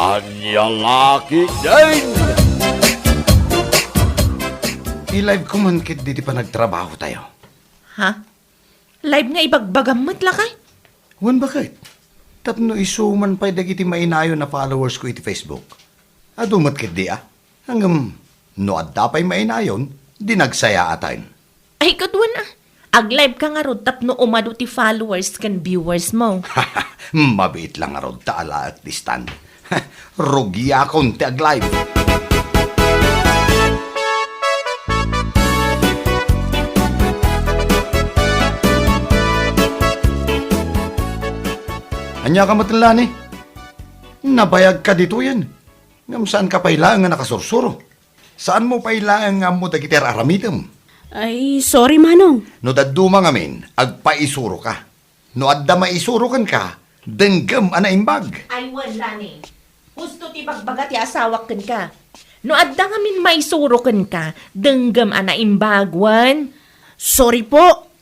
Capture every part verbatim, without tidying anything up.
Ania la ketdin? I-live ko man ketdi ti panagtrabahotayo. Ha? Live nga ibagbagam met lakay? Wen, baket? Tapno isu man pay dagiti mainayon a followers ko iti Facebook. Adu met ketdi a. Ngem, no adda pay mainayon, di nagsayaatan. Ay, kaduan a. Ag-live ka ngarud tapno umadu ti followers ken viewers mo. Mabiit la ngarud ta alaek ti stand. Rugiakon ti ag-live. Ania ka met, Lani? Nabayag ka ditoyen. Ngem saan ka pay laeng nga nakasursuro. Saan mo pay laeng nga ammo dagiti ar-aramidem. Ay, sorry, Manong. No dadduma ngamin, agpaisuro ka. No adda maisuro kenka, denggem a naimbag. Ay, wen, Lani. Husto ti bagbaga ti asawak kenka. No adda ngamin maisuro kenka, denggem a naimbag, wen. Sorry po.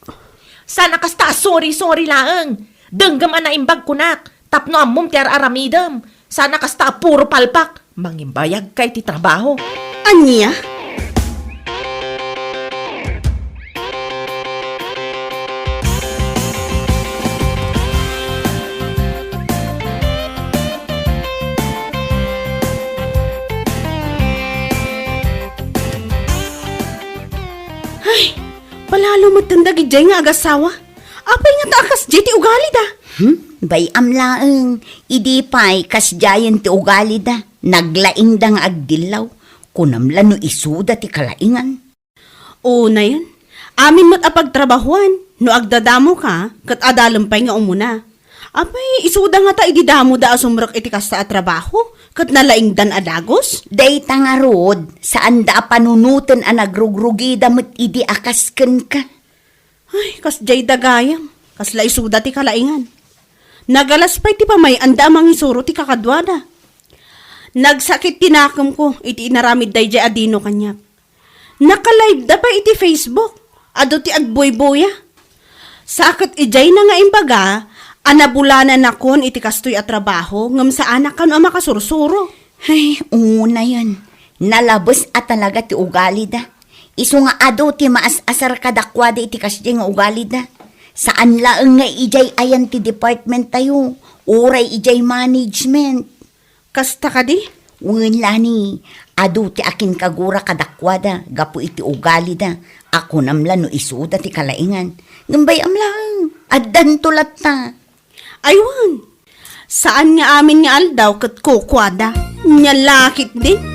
Saan a kasta a sorry-sorry laeng. Denggem a naimbag kunak. Tapno ammom ti ar-aramidem. Saan a kasta a puro palpak. Mangibayagka iti trabaho. Ania? Ay, palalo metten dagidiay nga agassawa. Apay ngata a kasdiay ti ugalida? Hmm? Bay-am laeng, idi pay kasdiayen ti ugalida, naglaingda nga agdillaw. Kunam la no isuda ti kalaingan. Unayen, amin met a pagtrabahuan, no agdadamoka, ket adalem pay nga umuna. Apay, isuda ngata idi damoda a sumrek iti kasta a trabaho, ket nalaingdan a dagus? Dayta ngarud, saanda a panunoten a nagrugrugida met idi a kas kenka. Ay, kasdiay da gayam. Kasla isuda ti kalaingan. Nagalas pay ti pamay-anda a mangisuro ti kakaduada. Nagsakit ti nakemko iti inaramid daydiay a Dino kaniak. Naka-live da pay iti Facebook. Adu ti agbuybuya. Sa ket idiayna nga imbaga a nabulananakon iti kastoy a trabaho ngem saanak kano a makasursuro. Ay, unayen. Nalabes a talaga ti ugalida. Isu nga adu ti maas-asar kadakuada iti kasdiay nga ugalida. Saan laeng nga idiay ayan ti department tayo, uray idiay management. Kasta kadi? Wen, Lani, adu ti akinkagura kadakuada gapu iti ugalida a kunam la no isuda ti kalaingan. Ngem bay-am laeng, addanto latta. Aywan, saan nga amin nga aldaw ket kukuada. Nia la ketdin?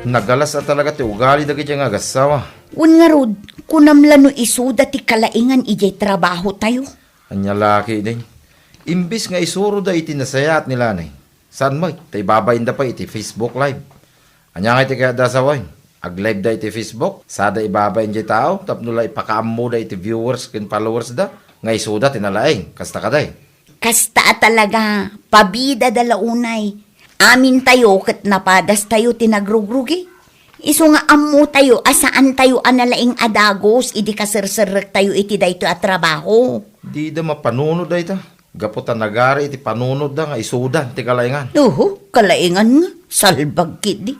Nagalas a talaga ti ugali dagiti nga agassawa. Wen ngarud, kunam la no isuda ti kalaingan idiay trabaho tayo. Ania la ketdin? Imbes nga isuroda iti nasayaat ni Lani, saan met ta ibabainda pay iti Facebook Live. Ania ngay ti kayatda a sawen? Ag-live da iti Facebook, sada ibabain diay tao tapno la ipakaammoda iti viewers ken followers da nga isuda ti nalaing. Kasta kadi? Kasta a talaga, pabidada la unay. Amintayo ket napadastayo ti nagrugrugi. Isu nga ammotayo a saantayo a nalaing a dagus idi kaserserrektayo iti daytoy a trabaho. Dida mapanunot dayta. Gapu ta nagari iti panunotda nga isudan ti kalaingan. Uhu, kalaingan nga, salbag ketdi.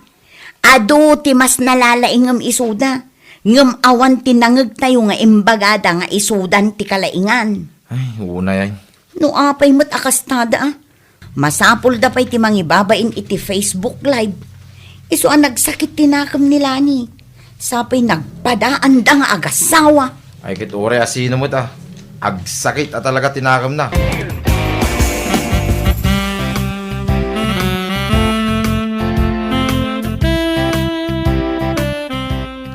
Adu ti mas nalalaingem isuda, ngem awan ti nangegtayo nga imbagada nga isudan ti kalaingan. Ay, unay ay. No apay met a kastada, a? Masapulda pay ti mangibabain iti Facebook Live. Isu a nagsakit ti nakem ni Lani. Sapay nagpadaanda nga agassawa. Ay, ket uray a sino met a, agsakit a talaga ti nakemna.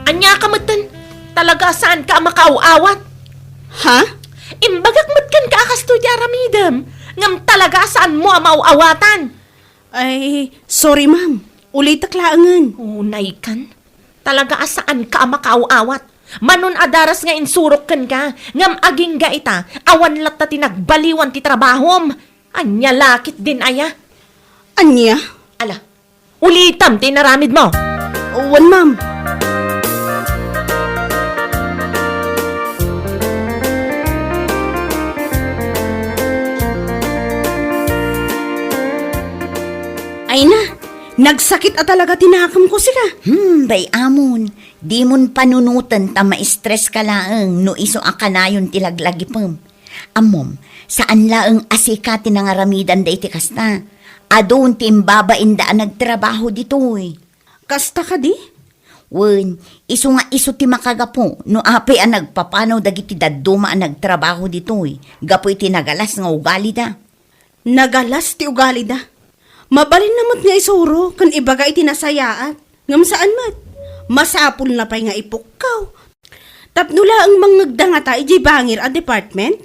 Ania ka metten? Talaga a saanka a makaaw-awat? Ha? Imbagak met kenka a kastoy ti aramidem, ngem talaga a saanmo a maaw-awatan. Ay, sorry, ma'am. Ulitek laengen. Unay kan. Talaga a saanka a makaaw-awat. Manon a daras nga insurok kenka, ngem agingga ita, awan latta ti nagbaliwan ti trabahom. Ania la ketdin aya? Ania? Ala, Ulitam ti inaramidmo. Wen, ma'am. Ay na, nagsakit a talaga ti nakemko, sika. Hmm, bay-amon, dimon panunoten ta ma-stress ka laeng no isu a kanayon ti laglagipem. Ammom, saan laeng a sika ti nangaramidanda iti kasta. Adun ti imbabainda a nagtrabaho ditoy. Kasta kadi? Wen, isu nga isu ti makagapu no apay a nagpapanaw dagiti dadduma a nagtrabaho ditoy gapu iti nagalas nga ugalida. Nagalas ti ugalida. Mabalinna met nga isuro ken ibaga iti nasayaat. Ngem saan met. Masapulna pay nga ipukkaw. Tapno laeng mangngegda ngata idiay bangir a department?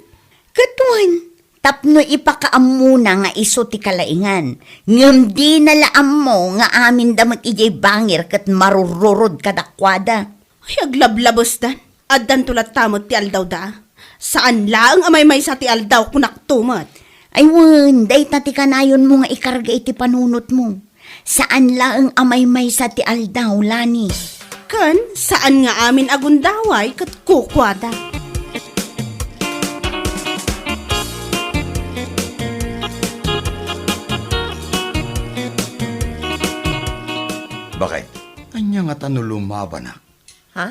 Ket wen, tapno ipakaammona nga isu ti kalaingan, ngem dina la ammo nga aminda met idiay bangir ket marururod kadakuada. Ay, aglablabesdan. Addanto latta met ti aldawda. Saan laeng a maymaysa ti aldaw, kunakto met. Ay wen, dayta ti kanayonmo nga ikarga iti panunotmo. Saan laeng a maymaysa ti aldaw, Lani. Ken saan nga amin a gundaway ket kukuada. Bakit? Ania ngata no lumabanak? Ha?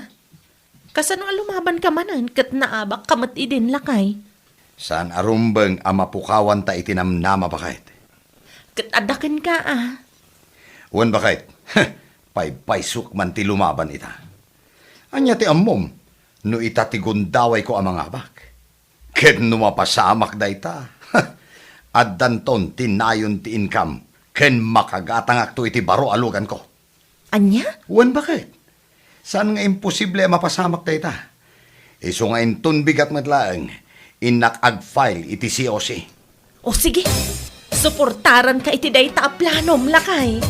Kasano a lumabanka manen ket naabakka met idin, lakay? Saan a rumbeng a mapukawanta iti namnama, baket. Ket adda kenka, a. Wen, baket. Paypaysok man ti lumaban ita. Ania ti ammom no ita ti gundawayko a mangabak? Ket no mapasamak dayta, addanton ti nayon ti income ken makagatangakto iti baro a luganko. Ania? Wen, baket. Saan nga imposible a mapasamak dayta. Isu nga inton bigat met laeng, innak ag-file iti C O C. O sige, suportaranka iti dayta a planom, lakay.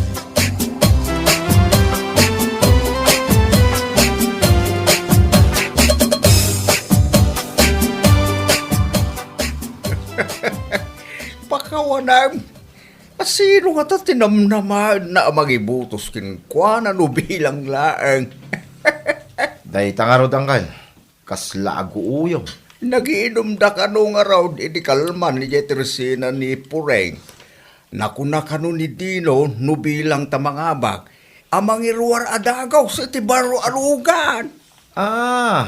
Pakawanam. A, sino ngata ti namnamaenna a mangibutos kenkuana no bilang laeng? Dayta ngarud, angkel, kasla aguuyong. Nagiinumda kano ngarud idi kalman idiay tersena ni Pureng? Nakuna kano ni Dino no bilang ta mangabak a mangiruar a dagus iti baro a lugan. Ah,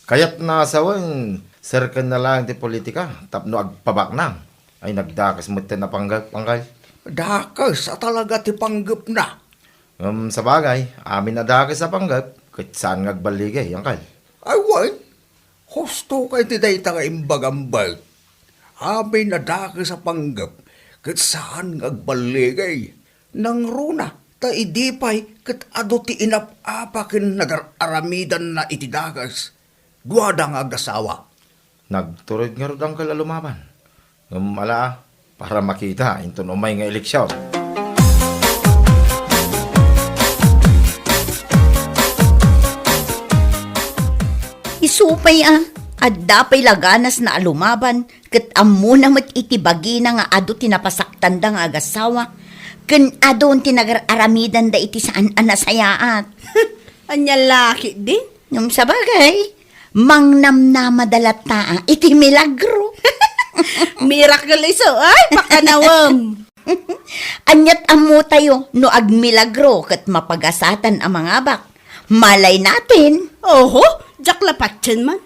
kayatna a sawen, serkenna laeng ti politika tapno agpabaknang. Ay, nagdakes metten a panggep, angkel. Dakes a talaga ti panggepna. Ngem sabagay, amin a dakes a panggep, ket saan nga agballigay, angkel. Ay, wen, husto kay ti dayta nga imbagam, Bert. Amin a dakes a panggep, ket saan nga agballigay. Nangruna, ta idi pay ket adu ti inap-apa ken nagar-aramidanna iti dakes. Duada nga agasawa. Nagtured ngarud, angkel, a lumaban. Ngem ala, para makita inton umay nga eleksion. Isu pay a, adda pay laganasna a lumaban, ket ammona met iti bagina nga adu ti napasaktanda nga agasawa, ken adun ti nagar-aramidanda iti saan a nasayaat. Ania la ketdin? Ngem sabagay, mangnamnamada latta iti milagro. Miracle isu, ay, pakanawem. Aniat ammotayo no agmilagro ket mapagasatan a mangabak. Malay natin. Oho, diak la patien man.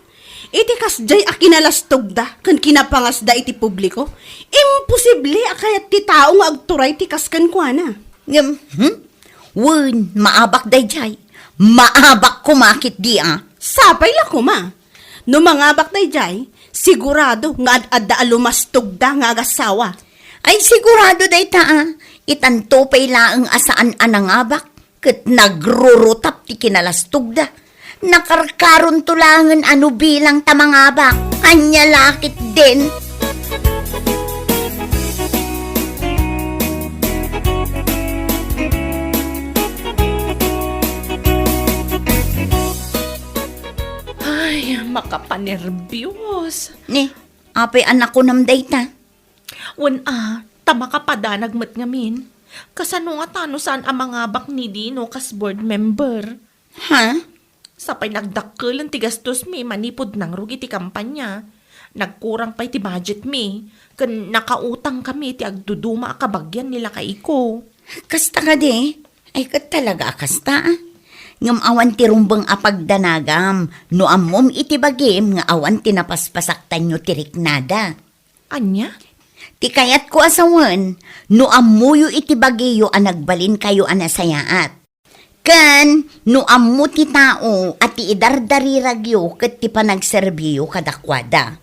Iti kasdiay a kinalastogda ken kinapangasda iti publiko, imposible a kayat ti tao nga agturay ti kas kenkuana. Ngem, hmm? Wen, maabak daydiay. Maabak koma ketdi a. Sapay la koma. No mangabak daydiay, sigurado nga ad-adda a lumastogda nga agasawa. Ay, sigurado dayta a. Itanto pay laeng a saan a nangabak, ket nagrurutap ti kinalastogda. Nakarkaronto laengen a no bilang ta mangabak. Ania la ketdin? Ay, makapanerbios. Ni, apay a nakunam dayta? Wen a, ta makapadanag met ngamin. Kasano ngata no saan a mangabak ni Dino kas board member? Ha? Sapay nagdakkelen ti gastos mi manipud nangrugi ti kampanya. Nagkurang pay ti budget mi, ken nakautang kami ti agduduma a kabagian ni lakayko. Kasta kadi? Ay, ket talaga a kasta, ah. Ngem awan ti rumbeng a pagdanagam no ammom iti bagim nga awan ti napaspasaktanyo ti riknada. Ania? Ti kayatko a sawen, no ammoyo iti bagiyo a nagbalinkayo a nasayaat. Ken no ammo ti tao a ti idardariragyo ket ti panagserbiyo kadakuada,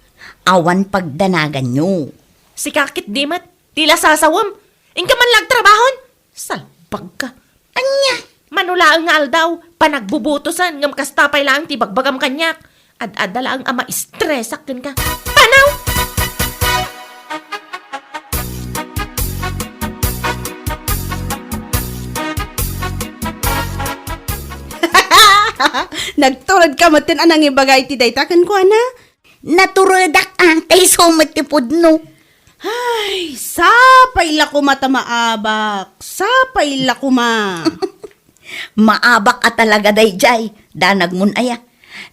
awan pagdanaganyo. Sika ketdi met, ti la sasawem. Inka man la agtrabahon. Salbagka. Ania? Mano laeng nga aldaw, panagbubutosen, ngem kasta pay laeng ti bagbagam kaniak. Ad-adda laeng a maistresak kenka. Panaw! Nagturedka metten a nangibaga iti dayta kenkuana? Naturedak a, ta isu met ti pudno. Ay, sapay la koma ta maabak. Sapay la koma. Maabak a talaga dayjay, danagmon aya.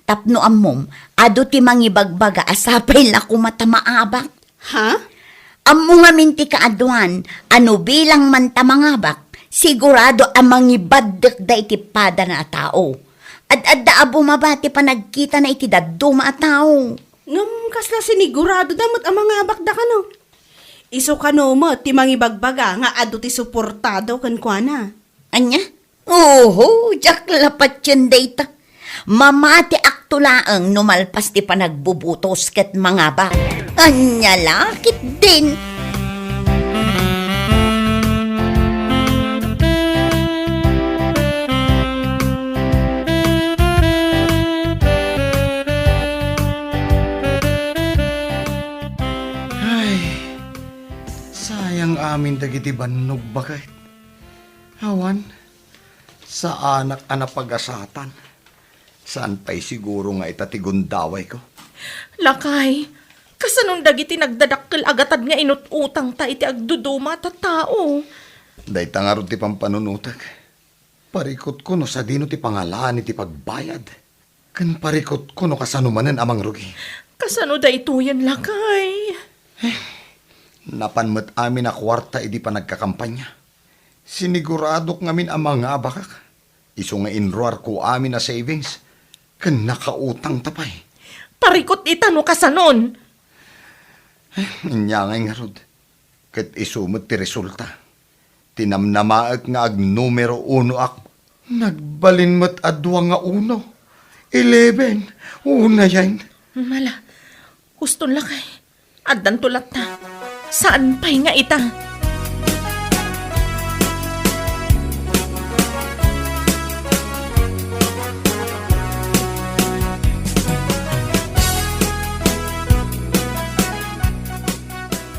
Tapno ammom, adu ti mangibagbaga a sapay la koma ta maabak. Ha? Ammo ngamin ti kaaduan a no bilang man ta mangabak, sigurado a mangibaddekda iti padana a tao. Ad-adda a bumaba ti panagkitana iti dadduma a tao. Ngem kasla siniguradoda met a mangabakda kano? Isu kano met ti mangibagbaga nga adu ti suportado kenkuana? Ania? Oho, diak la patien dayta. Mamatiakto laeng no malpas ti panagbubutos ket mangabak. Ania la ketdin? Ay, sayang amin dagiti bannog baket. Awan, saanak a napagasatan. Saan pay siguro nga ita ti gundawayko. Lakay, kasanon dagiti nagdadakkel a gatad nga inut-utangta iti agduduma a tattao? Dayta ngarud ti pampanunotek. Parikutko no sadino ti pangalaan iti pagbayad. Ken parikutko no kasano manen a mangrugi. Kasano daytoyen, lakay? Eh, napan met amin a kuarta idi panagkakampanya. Siniguradok ngamin a mangabakak. Isu nga inruarko amin a savings. Ken nakautangta pay. Parikut ita no kasanon. Eh, ania ngay ngarud. Ket isu met ti resulta. Tinamnamaek nga agnumero unoak. Nagbalin met a dua nga uno. Eleven. Unayen. Mala, huston lakay. Addanto latta. Saan pay nga ita?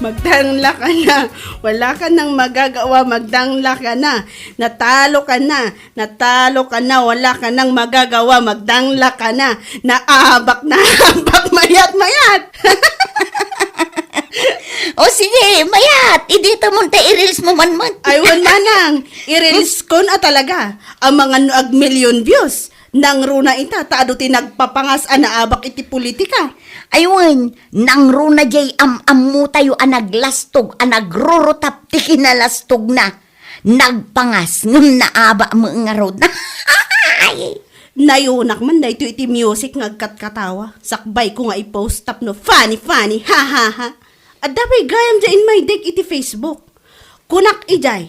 Magdangla ka na. Wala ka nang magagawa, magdangla ka na. Natalo ka na. Natalo ka na. Wala ka nang magagawa, magdangla ka na. Naabak na. Abak, mayat, mayat. O sige, mayat. Idita mo ta i-reels mo man man. Ay, wan manang. I-reels ko na talaga. Amangan no ag million views. Nangruna ita, ta adu ti nagpapangas a naabak iti politika. Ay wen, nangruna jay am-ammo tayo a naglastog, a nagrurutap ti kinalastogna. Nagpangas, ngem naabak met ngarud. Ay! Nayunak man daytoy iti music nga agkatkatawa. Sakbay ko nga i-post tapno funny, funny, ha, ha, ha. Adda pay gayam jay in my deck iti Facebook. Kunak ijay,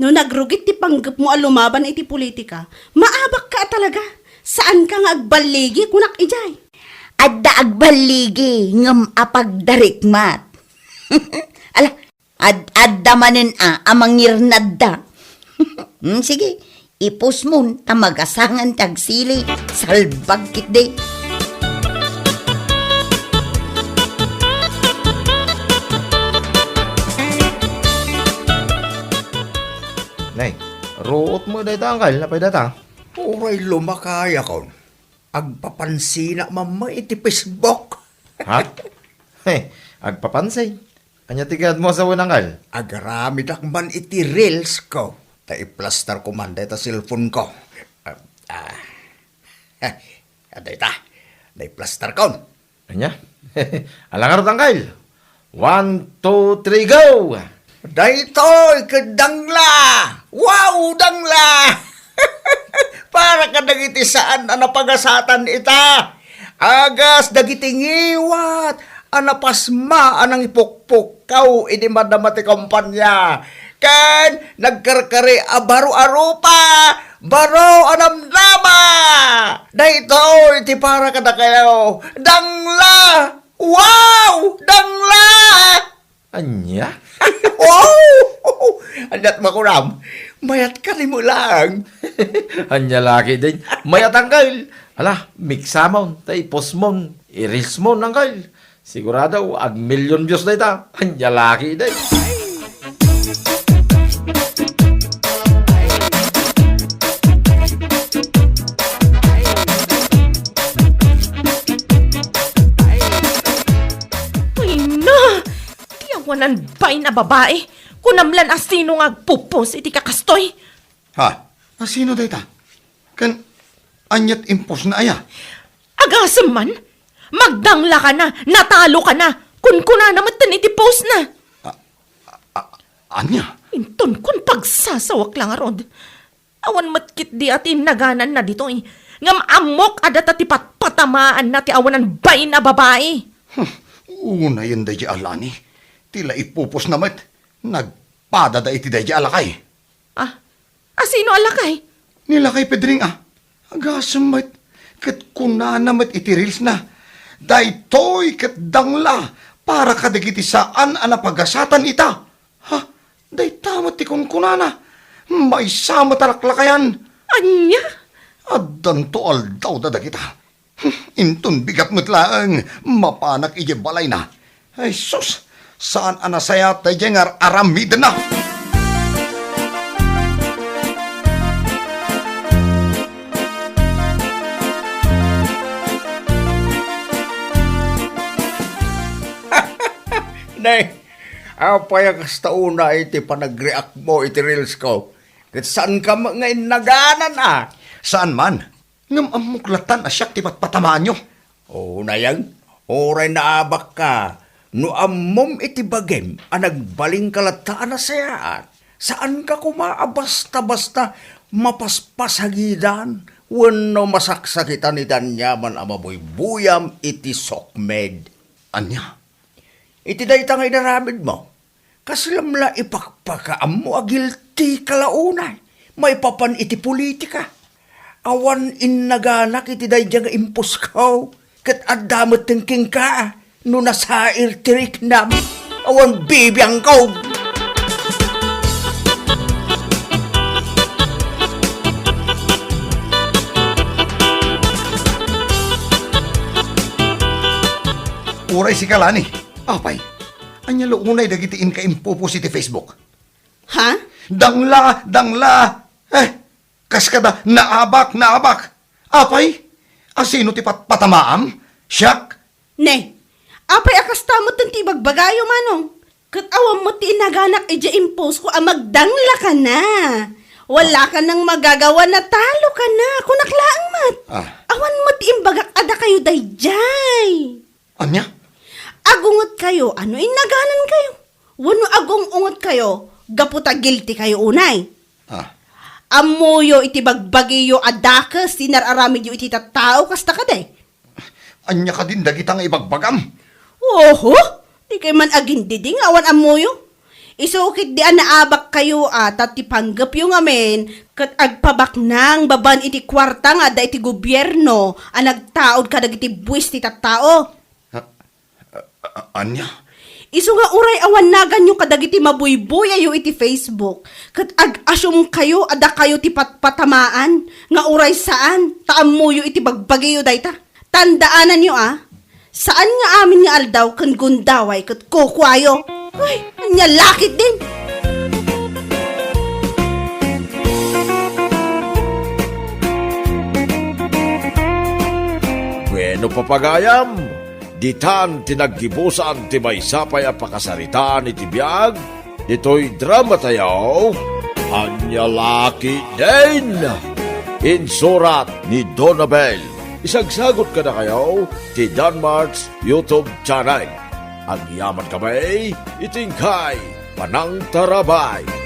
no nagrugit ti panggepmo a lumaban iti politika, maabak ka a talaga. Saan ka nga agballigi, kunak ijay. Adda agballigi, ngem apagdarikmat. Ala, ad-, adda manen a, a mangirnadda. Hmm, sige, ipusmon, ta magasangan ti agsili, salbag ketdi. Nay, ruot mo dayta, angkel, napay data? Uray lumakayakon. Agpapansinak mamma iti Facebook. Ha? Hey, agpapansin. Ania ti kayatmo a sawen, Angkel? Agaramidak man iti reels ko. Ta iplaster ko man dayta cellphone ko. Ah, ah. Dayta. Dayta iplaster ko. Ania? Ala ngarud, Angkel. One, two, three, go! Daytoy ket dangla! Wow, dangla! Para kadagiti saan a napagasatan ita. Agas dagiti ngiwat a napasma a nangipukpukkaw idi madama ti kampanya. Ken nagkarkari a baro a rupa, baro a namnama. Daytoy ti para kadakayo. Dangla! Wow! Dangla! Ania? Wow! Aniat makunam? Mayat ka ni Mulang. Ania laki din? Mayat, Angkel. Hala, miksamon, ta ipostmon, i-reelsmon, Angkel. Sigurado, ag million views dayta. Ania laki din? Ay, na! Ti awanan bain a babai, kunam lan a sino nga agpupos iti kakastoy? Ha? A sino dayta? Ken aniat impostna aya? Agasem man, magdanglakana, natalokana, kunkunana metten iti postna. A, a, a, ania? Inton kun pagsasawak la ngarud. Awan met ketdi a ti innagananna ditoy. Ngem ammok a data ti patpatamaanna ti awanan bain a babai. Hmm, unayen daydiay a lani. Ti la ipupostna met, nagpadada iti daydiay a lakay. Ah, a sino a lakay? Ni lakay Pedring a. Agasem met, ket kunana met iti reelsna, "Daytoy ket dangla para kadagiti saan a napagasatan ita." Ha? Dayta met ti kunkunana. Maysa met a laklakayan. Ania? Addanto aldawda dagita. Inton bigat met laeng, mapanak idiay balayna. Ay sus, saan a nasayaat daydiay nga ar-aramidenna. Nay, apay a kasta unay ti panagreact mo iti reels ko? Ket saanka met nga innaganan a? Saan man. Ngem ammok latan a siak ti patpatamaanyo. O, nayag, uray naabakka, no ammom iti bagim a nagbalinka latta a nasayaat, saanka koma a basta-basta mapaspasagidan wenno masaksakitan iti aniaman a mabuybuyam iti sokmed. Ania? Iti dayta nga inaramidmo, kaslam la ipakpakaammo a guilty ka la unay maipapan iti politika. Awan innaganak iti daydiay nga imposko, ket adda metten kenka no nasair ti riknam. Awan bibiangko. Uray sika la ni, apay, ania la unay dagiti inka impupos iti Facebook? Ha? Dangla, dangla! Eh, kas kada naabak, naabak! Apay, a sino ti patpatamaam? Siak? Ne, apay a kasta met ti ibagbagayo, Manong? Ket awan met ti inaganak idiay imposko a magdangla kana. Wala kanang magagawa, natalo kana. Kunak laeng met. Ah. Awan met ti imbagak a dakayo daydiay. Ania? Agungetkayo a no innaganankayo wenno agung-ungetkayo gapu ta guilty kayo unay. Ah. Ammoyo iti bagbagiyo a dakes ti inar-aramidyo iti tattao, kasta kadi? Ania kadin dagita nga ibagbagam? Oho! Dikay man agindidi nga awan ammoyo. Isu ketdi a naabakkayo a ta ti panggepyo ngamin ket agpabaknang babaen iti kuarta nga adda iti gobierno a nagtaud kadagiti buis ti tattao. A-, a-, ania? Isu nga uray awan naganyo kadagiti mabuybuyayo iti Facebook, ket ag-asumkayo a dakayo ti patpatamaan nga uray saan ta ammoyo iti bagbagiyo dayta. Tandaananyo a, saan nga amin nga aldaw ken gundaway ket kukuayo. Ay, ania la ketdin? Bueno, papagayam, Ditan ti naggibusan ti maysa pay a pakasaritaan iti biag ditoy dramatayo, Ania La Ketdin. Insurat ni Donabel. Isagsagot kadakayo ti Danmart's YouTube channel. Agyamankami iti inkay panangtarabay.